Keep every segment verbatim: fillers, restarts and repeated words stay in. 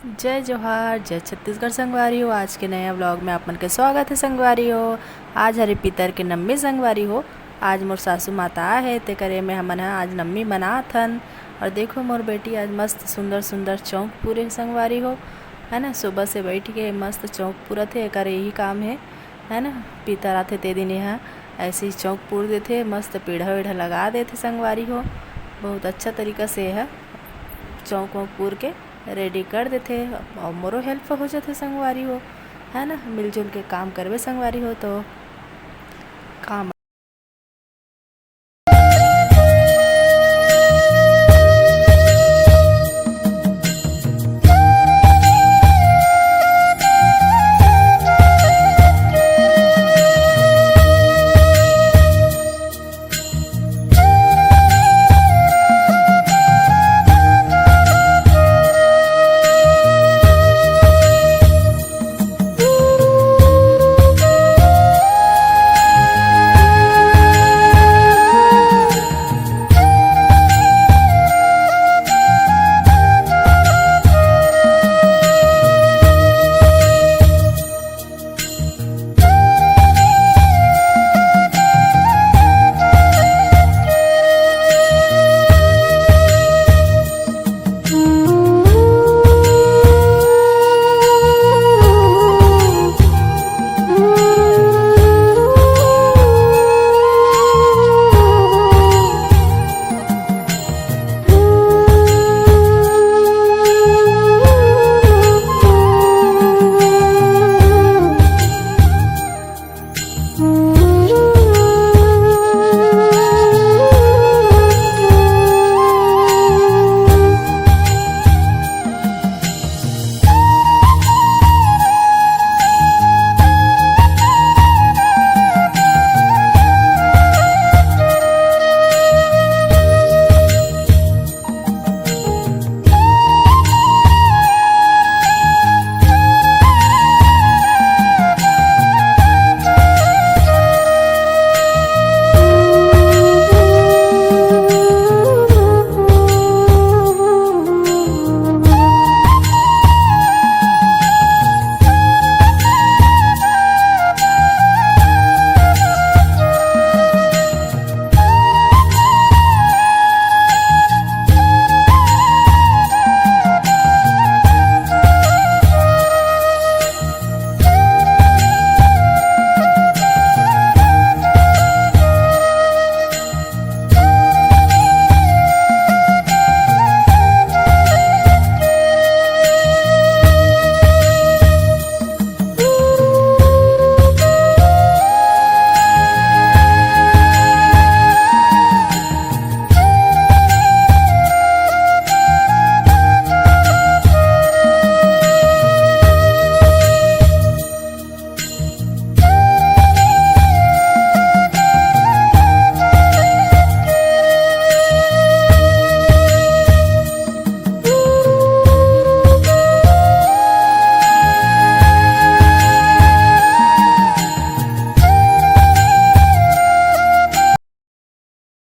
जय जोहार, जय छत्तीसगढ़ संगवारी हो। आज के नया व्लॉग में आप मन के स्वागत है संगवारी हो। आज हरे पितर के नम्मी संगवारी हो। आज मोर सासू माता आए हे, तेकरे में हमन ह आज नम्मी बनात हन। और देखो मोर बेटी आज मस्त सुंदर सुंदर चौंक पूरे हे संगवारी हो, है ना। सुबह से बैठ के मस्त चौंक पूरत हे, एकर यही काम हे, है ना। पितर आथे ते दिन यह ऐसे ही चौंक पूर देथे, मस्त पीढ़ा वीढ़ा लगा देथे संगवारी हो। बहुत अच्छा तरीका से यह चौंक वौंक पूर के रेडी कर देथे और मोरो हेल्प हो जाथे संगवारी हो, है ना। मिलजुल के काम करबे संगवारी हो तो काम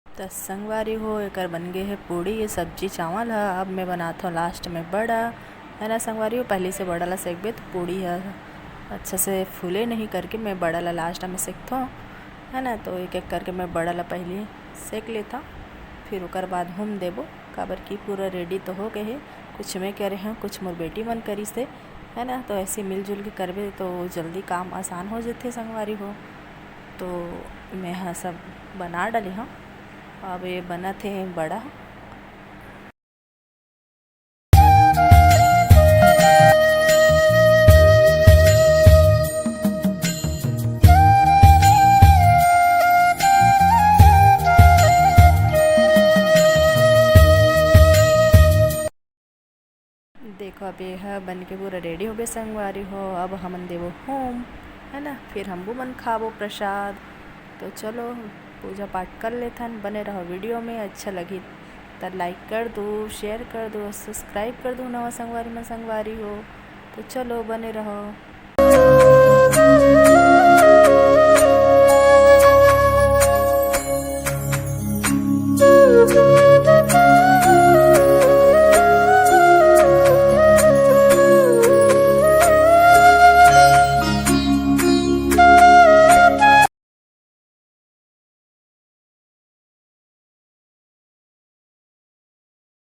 त संगवारी हो, एकर बन गे हे पूड़ी, ये सब्जी चावल ह। अब मैं बनात हव लास्ट में बड़ा, है ना संगवारी हो। पहली से बड़ा ला सेकबे तो पूड़ी ह अच्छा से फूले नहीं करके मैं बड़ा ला लास्ट में सेकथव, है ना। तो एक एक करके मैं बड़ा ला पहली सेक लेथव, फिर ओकर बाद हम देबो, काबर कि पूरा रेडी तो हो गए हे। कुछ मैं करे हव, कुछ मोर बेटी मन करिस हे, है ना। तो ऐसे मिलजुल के करबे तो जल्दी काम आसान हो जथे संगवारी हो। तो मैं ह सब बना डाले हव। अब ये बनत हे बड़ा। देखो, अब ये ह बन के पूरा रेडी हो गए संगवारी हो। अब हमन देबो होम, है ना, फिर हमू मन खाबो प्रसाद। तो चलो, पूजा पाठ कर लेथन, बने रहो वीडियो में। अच्छा लगी त लाइक कर दो, शेयर कर दो, सब्सक्राइब कर दो नवा संगवारी मन संगवारी हो। तो चलो, बने रहो।